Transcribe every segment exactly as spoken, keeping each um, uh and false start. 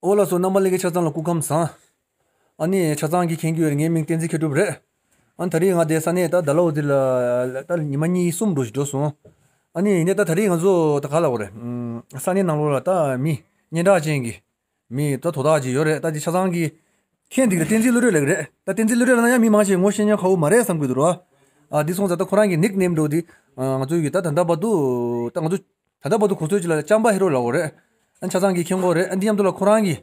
ཨོ་ལགས་སོ། རྣམ་པ་ལྷན་རྒྱས་ཆ་ཚང་ལ་སྐུ་ཁམས་བཟང་། ཨ་ནི་ཆ་ཚང་གིས་མཁྱེན་གྱི་ཡོད་རེད། ངའི་མིང་བསྟན་འཛིན་མཁས་གྲུབ་རེད། ཨ་ནི་ད་རེས་ང་དེ་ས་གནས་ད་ཌལ་ཧོ་སི་ལ་ད་ཉི་མ་གཉིས་གསུམ་འགྲོ་ཞིག་འགྲོ་སོང་། ཨ་ནི་ཡིན་ནའི་ད་ད་རེས་ང་ཚོ་ད་ག་ལབ་དགོས་རེད། ཨམ། ས་གནས་ནང་ལོགས་ལ་ད་མི་སྙན་གྲགས་ཅན་གྱི་མི་ད་དོ་བདག་ཅིག་ཡོད་རེད། ད་དེ་ཆ་ཚང་གིས་མཁྱེན་འདུག་རེད། བསྟན་འཛིན་བློ་གྲོས་ལགས་རེད། ད་བསྟན་འཛིན་བློ་གྲོས་ལབ་ན་ཡང་མི་མང་ཆེ་ངོ་ཤེས་མཁན་ཁག་པོ་མ་རེད་བསམ་གྱི་འདུག་ར། ཨ་འདི་སོང་ཙང་ད་ཁོ་རང་གི་ནིག་ནེམ་འདྲ་བོ་འདི་ང་ཚོ་གི་ད་ད་ལྟ་བར་དུ་ད་ང་ཚོ་ད་ལྟ་བར་དུ་གོ་ཚོད་ཅིག་ལ་ལྕམ་པ་ཧེ་རོ་ལབ་དགོས་རེད། ཨ་ཆ་ཚང་གིས་མཁྱེན་གྱི་ཡོད་རེད། ཨ་འདི་མཉམ་དུ་ལ་ཁོ་རང་གིས་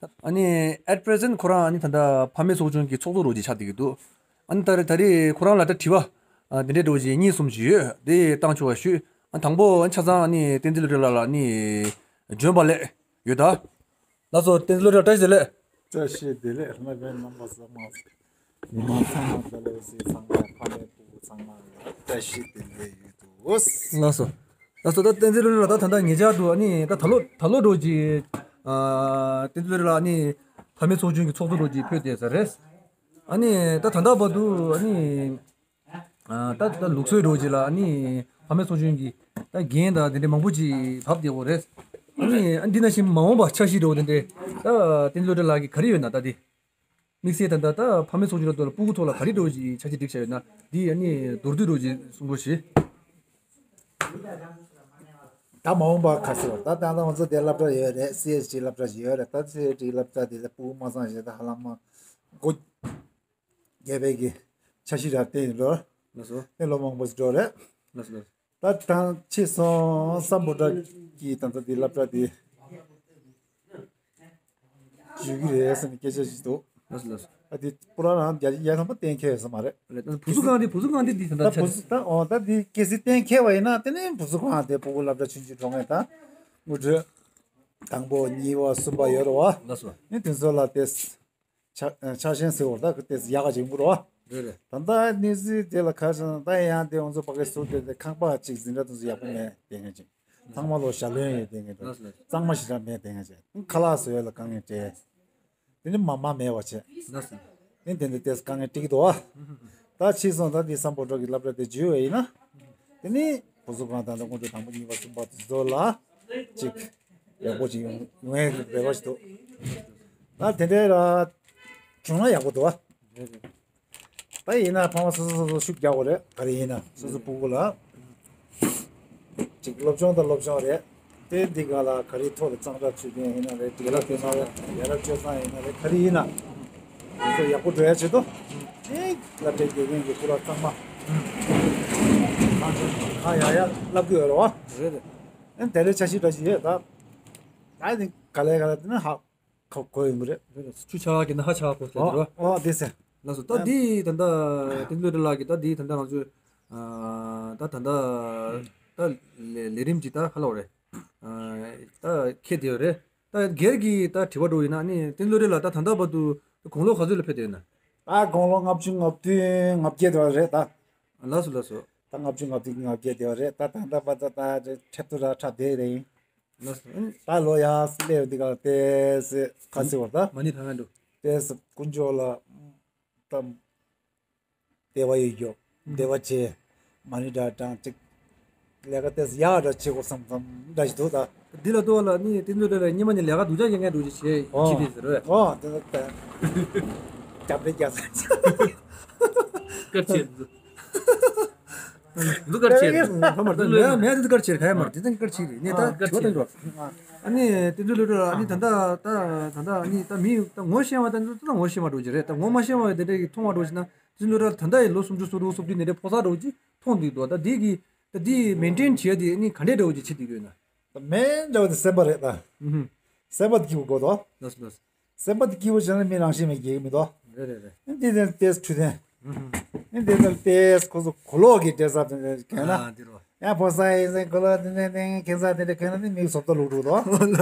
ཨ་ནི་at present ཁོ་རང་ཨ་ནི་ད་ལྟ་ཕ་མེས་ཚོགས་ཆུང་གི་ཚོགས་གཙོ་འདྲ་བོ་ཅིག་ཆགས་བསྡད་ཀྱི་འདུག་ཨ་ནི་ད་རེས་ད་རེས་ཁོ་རང་ལ་ད་དྲི་བ་ཨ་འདི་འདྲའི་འདྲ་བོ་ཅིག་གཉིས་གསུམ་ཅིག་ཡོད། དེ་བཏང་ཆོག་པ་ཞུ། ཨ་དང་པོ་ཨ་ཆ་ཚང་ཨ་ནི་བསྟན་འཛིན་བློ་གྲོས་ལགས་ལ་ཨ་ནི་བྱོན་པ་ལེགས་ཡོད་ད། ལགས་སོ། བསྟན་འཛིན་བློ་གྲོས་བཀྲ་ཤིས་བདེ་ལེགས། བཀྲ་ཤིས་བདེ་ལེགས། ལྷག་པའི་རྣམ་པ་ཚང་མ། མི་མང་ཚང་མ་ད་ལོ་སི་ཚང་མ་ཕ་མའི་སྤུ་གུ་ཚང་མ་ལ་བཀྲ་ཤིས་བདེ་ལེགས་ཡོད་དུ། ལགས་སོ། ལགས་སོ། ད་བསྟན་འཛིན་བློ་གྲོས་ལགས་ད་ད་ལྟ་ཉེ་ཆར་དུ་ཨ་ནི་ད་ད་ལོ་ད་ལོ་འདྲ་བོ་ཅིག་ཨ་བསྟན་འཛིན་བློ་གྲོས་ལགས་ཨ་ནི་ཕ་མའི་ཚོགས་ཆུང་གི་ཚོགས་གཙོ་འདྲ་བོ་ཅིག་ཕེབས་བསྡད་ས་རེད། ཨ་ནི་ད་ད་ལྟ་བར་དུ་ཨ་ནི་ཨ་ད་ད་ལུགས་སྲོལ་འདྲ་བོ་ཅིག་ལ་ཨ་ནི་ཕ་མའི་ཚོགས་ཆུང་གི་ད་འགན་དང་དེ་འདྲའི་མང་པོ་ཅིག་བབས་བསྡད་ཡོད་རེད། ཨ་ནི་ཨ་འདི་ནང་བཞིན་མ་འོངས་པ་འཆར་གཞི་འདྲ་བོ་དེ་འདྲའི་ད་བསྟན་འཛིན་བློ་གྲོས་ལགས་ཀྱི་ག་རེ་ཡོད་ན། ད་དེ་དམིགས་བསལ་ད་ལྟ་ད་ཕ་མའི་ཚོགས་ཆུང་ལ་ཐོག་ལ་སྤུ་གུ་ཐོག་ལ་ག་རེ་འདྲ་བོ་ཅིག་འཆར་གཞི་སྒྲིག་བཞག་ཡོད་ན། འདི་ཨ་ནི་མདོར་བསྡུས་འདྲ་བོ་ཅིག་གསུང་རོགས་ཞུ། ད་མ་འོངས་པ་ག་ཟེར་བ། ད་ད་ལྟ་ང་ཚོ་དེ་སློབ་གྲྭ་ཡོད་རེད། སི་ཨེས་ཇི་སློབ་གྲྭ་ཞིག་ཡོད་རེད། ད་སི་ཨེས་ཇི་སློབ་གྲྭ་དེ་ལ་སྤུ་གུ་མ་ཚང་ཞེ་ད་ཧ་ལམ་མ་སྒོ་བརྒྱབ་པའི་གི་འཆར་གཞི་ར་བཏིང་ཡོད་རེད། ལགས་སོ། དེ་ལོ་མང་པོ་ཞིག་འགྲོ་རེད། ལགས་སོ། ལགས་སོ། ད་ཐང་ཕྱིས་སོང་སམ་བྷོ་ཊ་གི་ད་ལྟ་དེ་སློབ་གྲྭ་དེ་བརྗོད་ཀྱི་རེད་ཟེར་ནས་སྐད་ཆ་ཞིག་འདུག་ལགས་སོ། ལགས་སོ། ཨ་དེ་པུ་ར་རང་རྒྱ་ཡ་ཐང་པ་གཏན་འཁེལ་ཡོད་ས་མ་རེད། རེད། ད་བུ་གཟུགས་ཁང་དེ་བུ་གཟུགས་ཁང་དེ་འདི་ད་ད་ད་བུ་གཟུགས་ད་འོ་ད་དེ་གལ་སྲིད་གཏན་འཁེལ་བ་ཡིན་ན་དེ་ནས་བུ་གཟུགས་ཁང་དེ་སྤུ་གུ་སློབ་གྲྭ་ཆུང་ཆུང་འགྲོ་མཁན་ད་དངུལ་འབྲེལ་དང་པོ་གཉིས་པ་གསུམ་པ་ཡོད་རེད་བ། ལགས་སོ། ཨ་ནི་དེ་ཚོ་ལ་དེ་ཆ་ཆ་ཤན་ཟེར་བ་ད་དེ་ཡག་ག་ཅིག་མི་འདུག་རེད། རེད། ད་ལྟ་གནས་ཚུལ་དེ་ལ་ཁ་སང་ད་ཡང་དེ་ང་ཚོ་ཕ་གི་ཟུར་དེ་དེ་ཁང་པ་གཅིག་འཛིན་གྲྭ་དེ་ཚོ་ཡག་པོ་མེད་དེ་ངས་ཅིག་ཚང་མ་ལོ་ཞྭ་ལོན་ཡོད་དེ་ངས་ཅིག་གཙང་མ་ཞེ་དྲག་མེད་དེ་ངས་ཅིག་ཁ་ལག་བཟོ་ཡ་ལ་དཀའ་ངལ་འཕྲད། དེ་ནི་མ་མ་མེད་པ་བྱས། དེ་དེ་འདྲ་དེ་དཀའ་ངལ་འཕྲད་ཀྱི་འདུག་ཨ། ད་ཕྱིས་སོང་ད་དེ་སམ་བྷོ་ཊ་གི་སློབ་གྲྭ་དེ་བརྗོད་པ་ཡིན་ན། དེ་ནི་བུ་གཟུགས་ཁང་དང་དངུལ་འབྲེལ་དང་པོ་གཉིས་པ་གསུམ་པ་དེ་ཚོ་ལ་ཅིག་ཡག་པོ་ཅིག་ཡོང་ཡོང་ཡག་གི་རེ་བ་ཞིག་འདུག་ད་དེ་འདྲའི་ར་བྱུང་ན་ཡག་པོ་འདུག་ཨ། ད་ཡིན་ན་ཕ་མ་སོ་སོ་སོ་སོ་ཤུགས་རྒྱག་དགོས་རེད། ག་རེ་ཡིན་ན་སོ་སོ་སྤུ་གུ་ལ་ཅིག་སློབ་སྦྱོང་དང་སློབ་སྦྱོང་རེད། དེ་འདི་ག་ལ་ག་རེ་ཐོག་ལ་གཙང་སྦྲ་ཚུལ་ལྡན་ཡིན་ན་རེད། དེ་ལ་དེ་ཚང་ཡ་རབས་སྤྱོད་བཟང་ཡིན་ན་རེད། ག་རེ་ཡིན་ན་ཁོ་ཚོ་ཡག་པོ་འགྲོ་ཡ་ཆེད་དུ་ཨེ་སློབ་གྲྭའི་དགེ་རྒན་གྱི་སྐུ་ལ་གཙང་མ་གང་ཡག་ཡག་བསླབ་ཀྱི་ཡོད་རེད་བ། རེད་རེད། ཨེ་དེ་རེད། འཆར་གཞི་འདྲ་ཞིག་ཡོད་ད། ད་ནི་ག་ལེ་ག་ལེ་དེ་ནི་ཧ། ཁ་གོ་ཡོང་གི་རེད། ཆུ་ཆག་གི་ན་ཧ་ཆག་གོ་ཟེར་གི་རེད། ཨོ་དེ་ཟེར། ལགས་སོ། ད་འདི་ད་ལྟ་བསྟན་འཛིན་བློ་གྲོས་ལགས་ཀྱིས་ད་འདི་ད་ལྟ་ང་ཚོས་ཨ་ད་ད་ལྟ་ད་ལས་ལས་རིམ་གྱི་ད་ཧ་ལོ་རེད། ཨ་ད་ཁྱེད་དེ་རེད། ད་སྒེར་གྱི་ད་དྲི་བ་འདྲ་ཡིན་ན་ནི་བསྟན་འཛིན་བློ་གྲོས་ལགས་ད་ད་ལྟ་བར་དུ་དགུང་ལོ་ག་ཚོད་ལ་ཕེབས་བསྡད་ཡོད་ན། ད་དགུང་ལོ་ལྔ་བཅུ་ང་བདུན་ང་བརྒྱད་དེ་བ་རེད་ད། ལགས་སོ་ལགས་སོ། ད་ལྔ་བཅུ་ང་བདུན་ང་བརྒྱད་དེ་བ་རེད། ད་ད་ལྟ་བར་དུ་ད་འཕྲལ་དུ་ར་ཁྲ་བསྡད་རེད་ཡིན། ལགས་སོ། ཨ་ནི་ད་ལོ་ཡར་སླེབས་འདི་ག་ཏེ་སེ་ཁ་སེ་བར་ད། མ་ཎི་བགྲང་ཡ་འགྲོ། ཏེ་སེ་དཀོན་མཆོག་ལ་ད་བདེ་བ་ཡོད་རྒྱུ་བདེ་བ་ཆེ་མ་ཎི་འདྲ་བགྲང་ཅིག་ལས་ཀ་ཏེ་སེ་ཡག་འདྲ་བྱེད་དགོས་བསམ་བསམ་འདྲ་ཞིག་འདུག་ད། འདི་ལ་ལྟོས་ལ་ནི་བསྟན་འཛིན་བློ་གྲོས་ལགས་སྔོན་མ་ནས་ལས་ཀ་སྡུག་ཅག་ཡོད་མཁན་འགྲོ་ཅིག་བྱེད་ཨོ་ཅི་དེ་ཟེར་བས། ཨོ་དེ་ད་རྒྱབ་རེ་རྒྱབ་ས་སྐར་ཆེ། འདི་གར་ཆེ། ཧ་མར་འདི་ལོས་མེད་འདི་གར་ཆེ་ཁ་ཡ་མར་འདི་ད་གར་ཆེ་རེད་ནས་ད་ཨ་གར་དྲི་བ་ཆེ་དང་འགྲོ། ཨ་ནི་དེ་ཚོ་ལོས་འགྲོ་ཨ་ནི་ད་ལྟ་ད་ད་ལྟ་ཨ་ནི་ད་མི་ད་ངོ་ཤེས་པ་ད་ད་ངོ་ཤེས་པ་འགྲོ་གི་རེད། ད་ངོ་མ་ཤེས་པ་དེ་འདྲ་གི་མཐོང་བ་འགྲོ་ཕྱིན་ན་དེ་ཚོ་ལོས་འགྲོ་ད་ལྟ་ཡི་ལོ་སུམ་ཅུ་སོ་དྲུག་སོ་བདུན་ནས་འདྲ་ཕོ་གསར་འགྲོ་གི་མཐོང་འདུག་དོ། ད་འདི་གི་ད་འདི་མེན་ཊེན་བྱེད་ཡ་དེ་ཨ་ནི་ག་འདྲས་འདྲ་བོ་ཅིག་བྱེད་འདུག་ཡོད་ན། མེན་འདྲ་བོ་དེ་སེམས་པ་རེད་ད། ཧུམ་ཧུམ། སེམས་པ་དེ་སྐྱིད་པོ་དགོས་དོ། ལགས་སོ་ལགས་སོ། སེམས་པ་དེ་སྐྱིད་པོ་བྱས་ན་མི་རང་བཞིན་མེད་སྐྱིད་མི་དོ། རེད་རེད་རེད། འདི་དེ་ཏེས་འཕྲོད་བསྟེན། ཨུ་ཧུམ། འདི་དེ་ཏེས་ཁོ་ཚོ་གོ་ལོག་གི་འདྲེ་ས་དེ་འདྲ་གན་ན། ཨ་འདི་རོ། ཡང་ཕོ་གསར་ཡིན་ཟེར་གོ་ལོག་དེ་འདྲ་དེ་ཁེན་ས་དེ་འདྲ་གན་ན་ནི་མིག་བཟོ་ལྟ་ལུག་འགྲོ་དོ།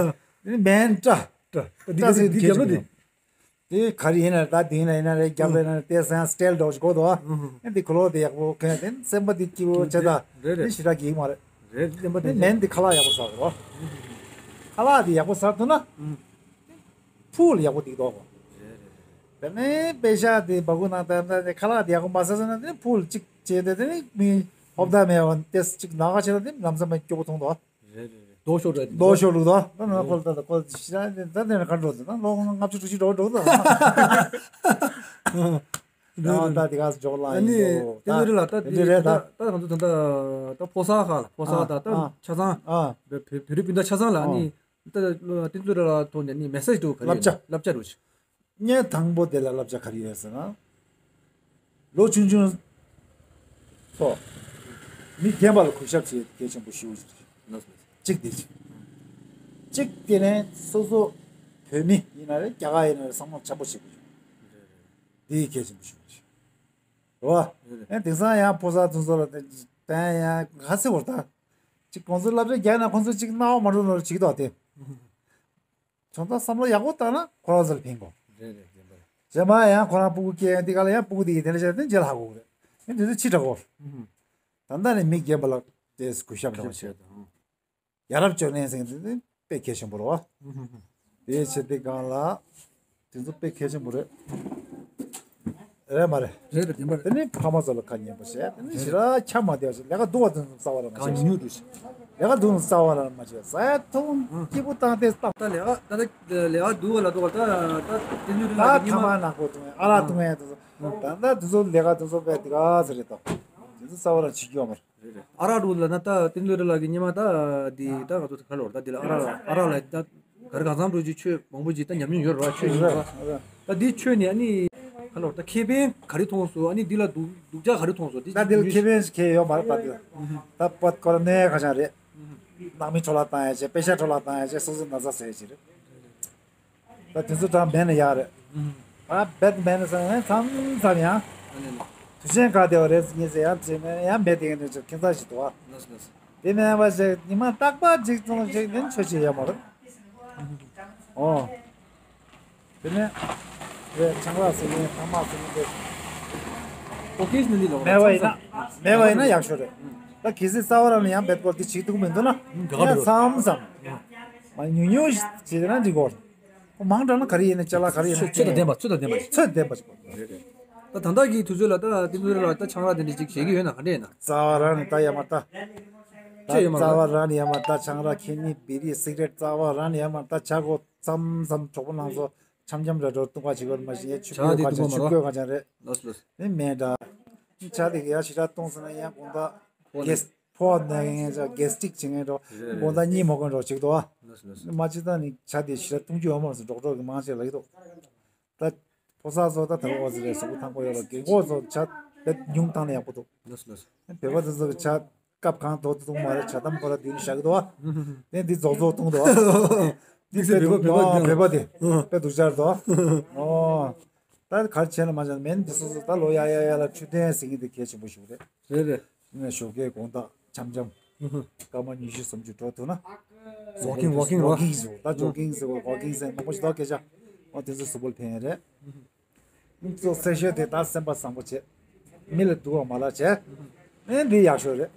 འདི་མེན་ཏྲ། ཏྲ། འདི་ཏྲ་ཟེར་འདི་རྒྱབ་ལོ་འདི། དེ་ག་རེ་ཡིན་ན་ད་དེ་ཡིན་ན་ཡིན་ན་རེད། རྒྱབ་ལ་ཡིན་ན་རེད། ཏེས་ཡང་སི་ཊལ་འདྲ་བོ་ཞིག་དགོས་དོ། ཨུ་ཧུམ། འདི་གོ་ལོག་དེ་ཡག་པོ་གན་དེ་སེམས་པ་དེ་སྐྱིད་པོ་བྱས་ད། རེད་རེད། ཞེ་དྲག་གི་མ་རེད། རེད་སེམས་པ་དེ་མེན་དེ་ཁ་ལག་ཡག་པོ་ཟ་དགོས། ཁ་ལག་དེ་ཡག་པོ་ཟ་ཐུབ་ན། ཕུགས་ལ་ཡག་པོ་འདུག་དོ། དེ་ནས་པེ་ཤག་དེ་སྦ་ཁུག་ནང་བཏབ་ན་དེ་ཁ་ལག་དེ་ཡག་པོ་མ་ཟ་ཟ་ན་དེ་ཕུགས་ལ་གཅིག་བྱས་ཏེ་དེ་ནས་མི་ཧོབ་ཐང་མེད་པ་ཏེས་གཅིག་ན་ག་བྱས་ན་དེ་ལམ་སང་མ་སྐྱོ་པོ་མཐོང་དོ། རེད་རེད་རེད། རྡོ་ཤོར་རེད། རྡོ་ཤོར་ལུགས་དང་། ད་ནང་ཁོལ་ད་ད་ཁོལ་ཤི་ར་ད་ད་ནང་ཁ་འགྲོ་ད་ལོ་ལྔ་བཅུ་དྲུག་ཅུ་འགྲོ་འགྲོ་ད། ད་ད་དེ་ག་འཇོག་ལ་ཨ་ནི་ཡིན་འདུག་ད་ཏི་ལུ་རི་ལ་ད་དེ་འདི་རེད་ད། ད་ང་ཚོ་ད་ད་ད་ཕོ་གསར་ཁ་ལ་ཕོ་གསར་ད་ད་ཨ་ཆ་ཚང་ཨ་བོད་བོད་རིགས་སྤུན་ཟླ་ཆ་ཚང་ལ་ཨ་ཨ་ནི་ད་ཏི་ལུ་རི་ལ་ཐོག་ནས་ནི་མེ་སེ་ཇི་འདུག་ག་རེ་བསླབ་བྱ་བསླབ་བྱ་རུ་ཆ། ངས་དང་པོ་དེ་ལ་བསླབ་བྱ་ག་རེ་ཡོད་ཟེར་ན། ལོ་ཆུང་ཆུང་ཚོ་མི་རྒན་པ་ལ་གུས་ཞབས་བྱེད་གལ་ཆེན་པོ་ཞེ་པོ་ཅིག་རེད། གཅིག་དེ་ཅིག་གཅིག་དེ་ནས་སོ་སོ་བོད་མི་ཡིན་ན་རེད། རྒྱ་གར་ཡིན་ན་རེད། བསམ་བློ་ཆེན་པོ་བྱེད་དགོས། འདི་གལ་ཆེན་པོ་ཞེ་པོ་ཅིག་རེད་བ། ཨེ་དེང་སང་ཡང་ཕོ་གསར་དེ་ཚོ་ལ་དེ་ཡང་ག་ཚོད་བར་ད་ཅིག་ཁོང་ཚོ་བསླབ་བྱ་རྒྱག་ན་ཁོང་ཚོ་ཅིག་སྣང་བ་མ་འགྲོ་ནོར་བྱེད་ཀྱི་འདུག་དེ། བྱུང་ཙང་བསམ་བློ་ཡག་པོ་བཏང་ན་ཁོ་རང་ཚོ་ལ་ཕན་གོ། རེད་རེད་རྒན་པ། རྗེས་མ་ཡང་ཁོ་རང་སྤུ་གུ་སྐྱེས་ཡང་འདི་ག་ལ་ཡང་སྤུ་གུ་འདི་ཡི་དེ་འདྲ་བྱས་ཏེ་རྗེས་ལ་ཧ་གོ་གི་རེད། ཨེ་འདི་ཚོ་ཕྱི་དྲག་གོ། ཨུ་ཧུ། ད་ལྟ་ནས་མི་རྒན་པ་ལ་དེ་གུས་ཞབས་འདྲ་བོ་བྱས། ཨུ་ཧུ། ཡ་རབས་སྤྱོད་ལེན་ཟེར་མཁན་དེ་དཔེ་གལ་ཆེན་པོ་རེད་བ། ཨུ་ཧུ་ཧུ། དེ་བྱས་ཏེ་གང་ལ། དེ་ཚོ་དཔེ་གལ་ཆེན་པོ་རེད། རེད་མ་རེད། རེད་རེད་རྒན་པ་རེད། དེ་ནི་ཕ་མ་ཚོ་ལ་ཁ་ཉན་པོ་བྱས། དེ་ནི་ཞེ་དྲག་ཆ་མ་བདེ་བ་བྱས། ལས་ཀ་སྡུག་པ་དེ་ཚོ་རྩ་བ་ལ་མ་བྱས། གང་ཉུང་དུ་བྱས། ལས་ཀ་སྡུག་ནི་རྩ་བ་ལ་མ་བྱས། ཟ་ཡ་འཐུང་སྐྱིད་པོ་བཏང་སྟེ་བཏང་། ད་ལས་ཀ་ད་ལྟ་ལས་ཀ་སྡུག་པ་ལ་སྡུག་པ་ད་ད་དེ་ཚོ་ད་ཐ་མག་ནག་པོ་འཐུང་ཡ། ཨ་རག་འཐུང་ཡ་དེ་ཚོ། ད་ད་དེ་ཚོ་ལས་ཀ་དེ་ཚོ་དཔེ་དེ་ག་ཚོད་རེད་དོ། དེ་ཚོ་རྩ་བ་ལ་བྱེད་རྒྱུ་ཡོད་མ་རེད། རེད་རེད། ཨ་རག་འདྲ་བོ་ལབ་ན་ད་བསྟན་འཛིན་རེ་ལགས་ཀྱིས་སྔོན་མ་ད་འདི་ད་ང་ཚོ་ག་ལོར་ད་འདི་ལ་ཨ་རག་ཨ་རག་ལ་ད་ག་རེ་གང་འཚམ་འགྲོ་རྒྱུ་ཆོས་མང་པོ་ཅིག་ད་ཉམས་མྱོང་ཡོད་རེད་བ། ཆོས་ཡིན་རེད་རེད། ད་འདི་ཆོས་ནས་ཨ་ནི་ག་ལོར་ད་ཁེ་ཕན་ག་རེ་མཐོང་སོང་། ཨ་ནི་འདི་ལ་སྡུག་སྡུག་ཅག་ག་རེ་མཐོང་སོང་། འདི་ད་འདི་ལ་ཁེ་ཕན་ཞིག་གང་ཡང་ཡོད་མ་རེད། ད་འདི་ད་པད་ཀོ་ར་ནས་ཁ་བྱང་རེད། ནང་མི་འཕྲོ་བརླག་བཏང་ཡ་བྱས། པེ་ཤ་འཕྲོ་བརླག་བཏང་ཡ་བྱས། སོ་སོ་ན་ཚ་ཟ་ཡ་བྱས་རེད། ད་དེ་ཚོ་གྲངས་མེད་ན་ཡག་རེད། ཨ་རྦད་མེད་ན་ཟེར་ན་མཚམས་མཚམས་ཡང་། དུས་ཆེན་ག་དེ་བ་རེད་ཟེར་ངེས་ཟེར་ཡང་བྱས་ན་ཡང་མེད་དེ་ངས་ཁྱད་མཚར་ཞིག་འདུག་ཨ། དེ་མེད་པ་ཞིག་ཉི་མ་རྟག་པ་གཅིག་ཙམ་ཞིག་ནི་ཆོས་བྱེད་ཡ་མ་རེད། ཨོ། དེ་ནས་རེད། ཆང་རག་ཟེར་མཁན་ཐ་མག་ཟེར་མཁན་དེ། ཨོ་ཀེ་ཤི་ནལ་ལི་ལོག་མེད་པ་ཡིན་ན་མཚམས་མཚམས་མེད་པ་ཡིན་ན་ཡག་ཤོས་རེད། ད་གལ་སྲིད་རྩ་བ་རང་ལ་ཡང་རྦད་སྐོར་དེ་བྱེད་ཐུབ་མི་འདུག་ན། ཡང་མཚམས་མཚམས། མ་ཉུང་ཉུང་ཞིག་བྱེད་ན་འགྲིག་གོ། མང་དྲགས་ན་ག་རེ་ཡིན་ན་ཅ་ལག་ག་རེ་ཡིན་ན་ཚོད་དང་ལྡན་པ། ཚོད་དང་ལྡན་པ་ཞིག་ཚོད་ལྡན་པ་ཞིག་དགོས། རེད་རེད། ད་ད་ལྟ་གི་དུས་ཚོད་ལ་ད་དེ་ཚོ་ལ་ད་ཆང་རག་དེ་འདྲ་ཅིག་བཞེས་ཀྱི་ཡོད་ན་ག་འདྲ་ཡིན་ན། རྩ་བ་རང་ནས་ད་ཡ་མ་ད། ད་ཅི་ཡོད་མ་རྩ་རེད། བ་རང་ནས་ཡ་མ་ད་ཆང་རག་ཁེ་ཉིན་བི་རི་སིག་རེཊ་རྩ་བ་རང་ནས་ཡ་མ་ད་ཆ་གོ། མཚམས་མཚམས་གྲོགས་པོ་རྣམས་ཚོ་འཆམ་འཆམ་རེ་འགྲོ་བཏུང་བ་བྱེད་དགོས་མ་གཞི་ཡ་ཆུ་ཆ་བསྐོལ་དེ་ག་བཏུང་ཅང་བ་མ་ཆུ་རོ། བསྐོལ་ག་ཅང་རེད། ལོས་ལོས། ནི་མེད་འདྲ། ཆ་དེ་ག་ཡ་ཞེ་དྲག་བཏུང་སོང་ན་ཡང་དགོང་དག་ཕོ་གེ་སི་ཕོ་ནས་ངས་ཅག་གེ་སི་ཊིག་བྱེད་མཁན་འགྲོ། རེད་དགོང་དག་རེད། གཉིད་མ་ཁུག་འགྲོ་བྱེད་ཀྱི་འདུག་ཨ། ལོས་ལོས། མ་ཅི་ད་ནི་ཆ་དེ་ཞེ་དྲག་བཏུང་རྒྱུ་ཡོད་མ་རེད་ཟེར་འགྲོགས་འགྲོགས་ཀྱི་མང་ཆེ་ལབ་ཀྱི་འདུག་ད་ཕོ་གསར་ཚོ་ད་དར་བ་ཟེར་རེད། གཟུགས་པོ་ཐང་པོ་ཡོད་ལ་རྒན་གོག་ཚོ་ཆ་དཔེ་ཉུང་བཏང་ན་ཡག་པོ་འདུག་ལོས་ལོས། བོད་པ་དེ་ཚོ་གི་ཆ་སྐབས་གང་ཐོག་ཏུ་གཏོང་མ་རེད། ཇ་དམ་ཁོ་ར་བསྡུས་ནས་བཞག་གི་འདུག་བ། ནས་འདི་རྫོགས་རྫོགས་གཏོང་འདུག་བ། འདི་དཔེ་སྡུག་བོད་པ་བོད་པ་བོད་པ་དེ་ཨ། དཔེ་སྡུག་ཅག་འདུག་བ། ཨོ། ད་ག་རེ་བྱས་ན་མ་བྱས་ན་མེད་ན་འདི་སོ་སོ་ད་ལོ་ཡར་ཡར་ཡར་ལ་འཕྲོད་བསྟེན་ཟེར་མཁན་དེ་གལ་ཆེན་པོ་ཞིག་རེད། རེད་རེད། ནས་ཞོགས་ཀས་དགོང་དག་འཆམ་འཆམ་སྐར་མ་ཉི་ཤུ་སུམ་ཅུ་འགྲོ་ཐུབ་ན། ཝོག་ཀིང་ཝོག་ཀིང་རོ། ཝོག་ཀིང་ཟེར་ད་ཇོག་ཀིང་ཟེར་བ་ཝོག་ཀིང་ཟེར་མང་པོ་ཞིག་འདུག་སྐད་ཆ། ཨོ་དེ་ཚོ་གཟུགས་པོ་ལ་ཕན་ཡ་རེད། མི་ཚོ་གསལ་ཤོས་དེ་ད་སེམས་པ་བཟང་པོ་བྱེད། མི་ལ་སྡུག་པ་མ་ལབ་བྱེད། ཨེ་འདི་ཡག་ཤོས་རེད།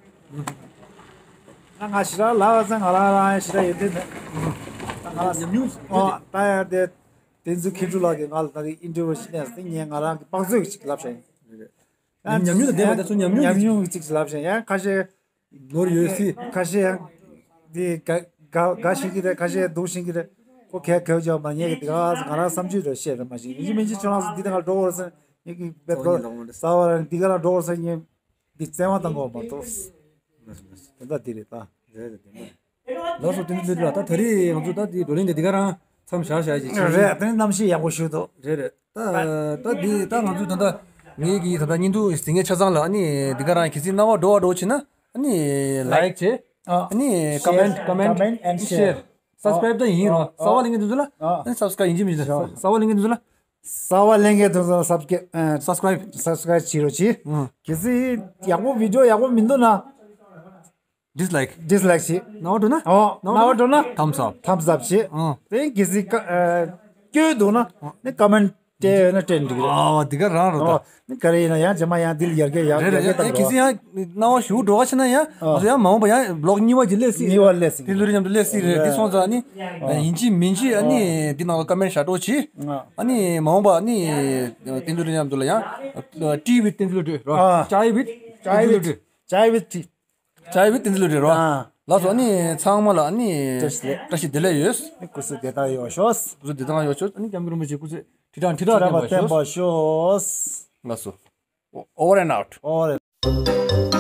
ང་ང་ཞེ་དྲག་ལབ་པ་ཚེ་ང་རང་རང་ཞེ་དྲག་ཡོད་དུས་མེད། ད་ང་ཉམས་མྱོང་ཞིག་ཨོ་ད་ཡང་དེ་དེ་ཚོ་མཁས་གྲུབ་ལགས་ཀྱིས་ང་ལ་ད་རེས་ཨིན་ཊར་བིའུ་ཞིག་གནང་སྟེ་ངས་ང་རང་གི་དཔག་ཚོད་ཅིག་ལབ་བྱ་ཡིན། ཉམས་མྱོང་དང་ལྡན་པ་དེ་ཚོ་ཉམས་མྱོང་ཉམས་མྱོང་ཅིག་ལབ་བྱ་ཡང་ཁ་ཤས། ནོར་ཡོད་སྲིད། ཁ་ཤས་ཡང་། འདི་དགའ་དགའ་དགའ་ཤེས་ཀྱི་རེད། ཁ་ཤས་སྡུག་ཤེས་ཀྱི་རེད། ཁོ་གལ་གལ་ཆེ་བ་མ་ཉེས་ཀྱི་འདི་ག་ང་རང་བསམ་ཚུལ་རེད་བཤད་རེད་མ་གཞི་ཡིན་གཅིག་མིན་གཅིག་ཁྱོད་རང་ཚོ་འདི་དང་འགྲོ་བར་སེམས་ཉེས་ཀྱི་བེད་ཁོ་རྩ་བ་རང་འདི་ག་རང་འགྲོ་བར་སེམས་ཉེས་འདི་བཙན་དབང་བཏང་དགོས་མ་གཏོགས། དེ་འདྲ་འདི་རེད་ད། རེད་རེད་དེ་འདྲ། ལགས་སོ་དེ་འདྲ་འདི་རེད་ད། ད་རེས་ང་ཚོ་ད་འདི་བགྲོ་གླེང་འདི་འདི་ག་རང་མཚམས་བཞག་བཞག་ཅིག་བྱས་རེད། དེ་ནི་གནམ་གཤིས་ཡག་པོ་ཞིག་འདུག་རེད་རེད། ད་ད་འདི་ད་ང་ཚོས་ད་ལྟ་ངེད་ཀྱི་ད་ལྟ་བརྙན་ཐུང་གཟིགས་མཁན་ཆ་ཚང་ལ་ཨ་ནི་འདི་ག་རང་གལ་སྲིད་སྣང་བ་འགྲོ་བ་འགྲོ་བྱེད་ན་ཨ་ནི་ལའིག་བྱེད། ཨ་ནི་ཀོ་མེན་ཊི་ཀོ་མེན་ཊི་ཤེར། སབ་སི་ཀ་རེབ་ད་ཡིན་རོ། གསར་པ་ལེན་མཁན་དེ་ཚོ་ལ་ཨ་ནི་སབ་སི་ཀ་རེབ་ཡིན་གཅིག་མིན་གཅིག་གསར་པ་ལེན་མཁན་དེ་ཚོ་ལ། གསར་པ་ལེན་མཁན་དེ་ཚོ་ལ་སབ་སི་ཀ་རེབ་སབ་སི་ཀ་རེབ་བྱེད་རོགས་གྱིས། ཨ་གལ་སྲིད་ཡག་པོ་བི་ཌི་ཡོ་ཡག་པོ་མི་འདུག་ན། ཌིས་ལའིག་ཌིས་ལའིག་བྱེད། སྣང་བ་འགྲོ་ན། ཨོ་སྣང་བ་འགྲོ་ན། ཐམ་སི་ཨབ་ཐམ་སི་ཨབ་བྱེད། ཨ་དེ་གལ་སྲིད་ཀ་ཨ་སྐྱོན་འདུག་ན་ནི་ཀོ་མེན་ཊི་སྤྲད་ཡོད་ན་སྤྲད་འགྲིག་རེད། ཨ་འདི་ག་རང་རོ་ད། ཨོ་ནི་ག་རེ་ཡིན་ན་ཡང་རྗེས་མ་ཡང་འདི་ལ་ཡར་རྒྱས་ཡར་རེད་ཡར་རྒྱས་རེད། ད་གཏང་གལ་སྲིད་རོགས། ཡང་སྣང་བ་ཞུ་འགྲོ་བ་ཕྱིན་ན་ཡང་ཨ་ང་ཚོ་ཡང་མ་འོངས་པ་ཡང་བི་ལོག་གཉིས་པ་ཅིག་སླེབས་སྲིད། གཉིས་པ་སླེབས་སྲིད། དེ་ཚོ་རིགས་མཉམ་དུ་སླེབས་སྲིད་རེད། འདི་སོང་ཙང་ནི་ཨ་ཡིན་གཅིག་མིན་གཅིག་ཨ་ནི་འདི་ནང་ལ་ཀོ་མེན་ཊི་བཞག་རོགས་གྱིས། ཨ་ཨ་ནི་མ་འོངས་པ་ཨ་ནི་དེ་ཚོ་རིགས་མཉམ་དུ་ལ་ཡང་ཊི་ཝིད་བསྟན་འཛིན་བློ་གྲོས་རོ། ཨ་ཅའི་ཝིད་ཅའི་ཝིད་བསྟན་འཛིན་བློ་གྲོས། ཅའི་ཝིད་ཊི། ཅའི་ཝིད་བསྟན་འཛིན་བློ་གྲོས་རོ། ཨ། ལགས་སོ། ཨ་ནི་ཚང་མ་ལ་ཨ་ནི་བཀྲ་ཤིས་བདེ་ལེགས། བཀྲ་ཤིས་བདེ་ལེགས་ཡོད། ཨ་ནི་སྐུ་གཟུགས་བདེ་ཐང་ཡོང་ཤོག། སྐུ་གཟུགས་བདེ་ཐང་ཡོང་ཤོག། ཨ་ནི་སྐྱབས་མགོན་རིན་པོ་ཆེ་སྐུ་ཚེ་ཁྲི་ཕྲག་ཁྲི་ཕྲག་བརྟན་པར་ཤོག། ལགས་སོ། Over and out. Over and